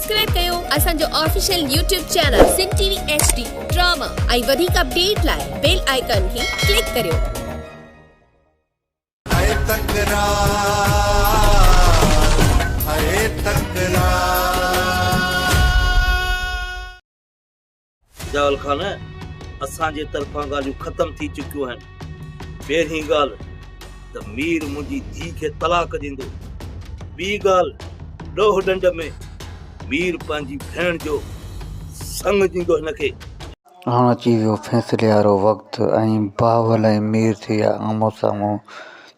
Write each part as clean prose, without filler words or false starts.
Subscribe ڪيو اسان جو official YouTube channel Sindh T V H D drama ۽ وڌيڪ اپڊيٽ لاء بيل آئيڪان کي ڪلڪ ڪريو. هي تڪرار هي تڪرار. جلال خان، اسان جي طرفان ڳالهيون ختم ٿي چڪيون آهن. پهرين ڳالهه ته مير منهنجي ڌيء کي طلاق ڏيندو. ٻي ڳالهه ڏوهه ڏنڊ ۾ مير پنهنجي ڀيڻ جو سڱ ڏيندو هن کي. هاڻ اچي ويو فيصلي وارو وقت ۽ بهاول ۽ مير ٿي ويا آمهون سامهون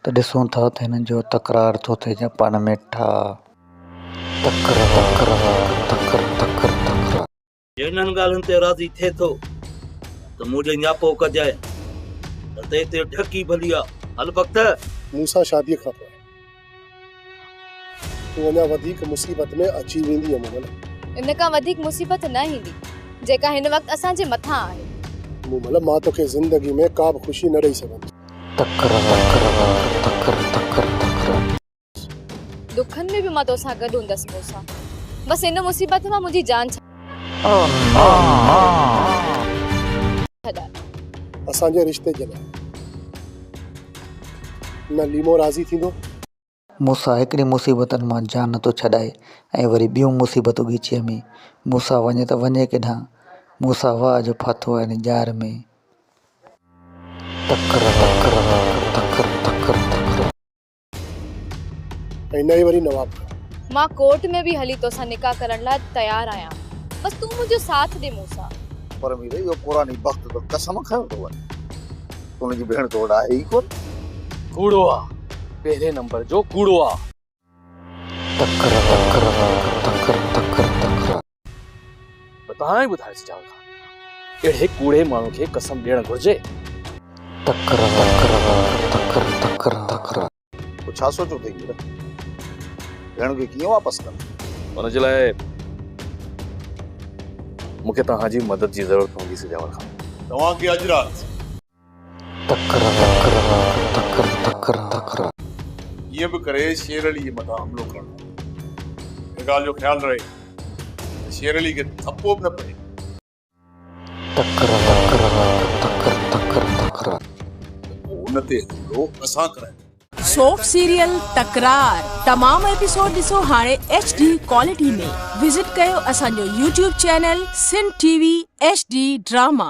ته ڏسون ٿا ته هنن جو تڪرار ٿو ٿئي جا پاڻ ۾ ٺاهه تڪرار تڪرار تڪر تڪر تڪرار. جي انهن ڳالهين تي راضي ٿئي ٿو ته مون ڏي نياپو ڪجانء، نه ته هتي ڍڪي ڀلي آ. هل بخت! مون سان شاديء کان پوء تون اڃا وڌيڪ مصيبت ۾ اچي ويندينء مومل. ان کان وڌيڪ مصيبت نه ايندي، جيڪا هن وقت اسان جي مٿان آهي. مومل، مان توکي زندگي ۾ ڪا به خوشي نه ڏئي سگهندس. تڪرار تڪرار تڪر تڪر تڪرار. ڏکن ۾ به مان توسان گڏ هوندس موسيٰ. بس ان مصيبت مان منهنجي جان ڇڏاء. اسان جي رشتي جي لاء نه ليمو راضي ٿيندو. موسيٰ هڪڙي مصيبتن مان جان نٿو ڇڏائي ۽ وري ٻيون مصيبتون ڳچيء ۾. موسيٰ وڃي ته وڃي ڪيڏانهن؟ موسيٰ واهه جو ڦاٿو آهي ان ڄار ۾. تڪرار تڪرار تڪر تڪر تڪرار. ۽ نه ئي وري نواب کان. مان ڪورٽ ۾ به هلي توسان نڪاح ڪرڻ لاء تيار آهيان. بس تون منهنجو ساٿ ڏي موسيٰ. پر مير اهو قرآني بخت ته قسم کنيو ٿو وڃي ته ان جي ڀيڻ تو وٽ آهي ئي ڪونه. ڪوڙو آ، پهرين نمبر جو ڪوڙو آ. تڪرار تڪرار تڪر تڪر تڪرار. پر توهان ئي ٻڌايو سجاول خان، اهڙي ڪوڙي ماڻهو کي قسم ڏيڻ گهرجي؟ تڪرار تڪرار تڪر تڪر تڪرار. پوء ڇا سوچيو اٿئي مير؟ ڀيڻ کي ڪيئن واپس ڪندين؟ ان جي لاء مون کي توهان جي مدد جي ضرورت پوندي سجاول خان. توهان کي اڄ رات. تڪرار تڪرار تڪر تڪر تڪرار. ڪيئن به ڪري شير علي جي مٿان حملو ڪرڻو آهي. ان ڳالهه جو خيال رهي ته شير علي کي ڌپو به نه پئي. تڪرار تڪرار تڪر تڪر تڪرار. ته پوء ان تي حملو اسان ڪرايون. سوپ سيريل تڪرار تمام ايپيسوڊ ڏسو هاڻي ايڇ ڊي ڪوالٽي ۾ وزٽ ڪيو اسان جو YouTube channel Sindh T V H D drama.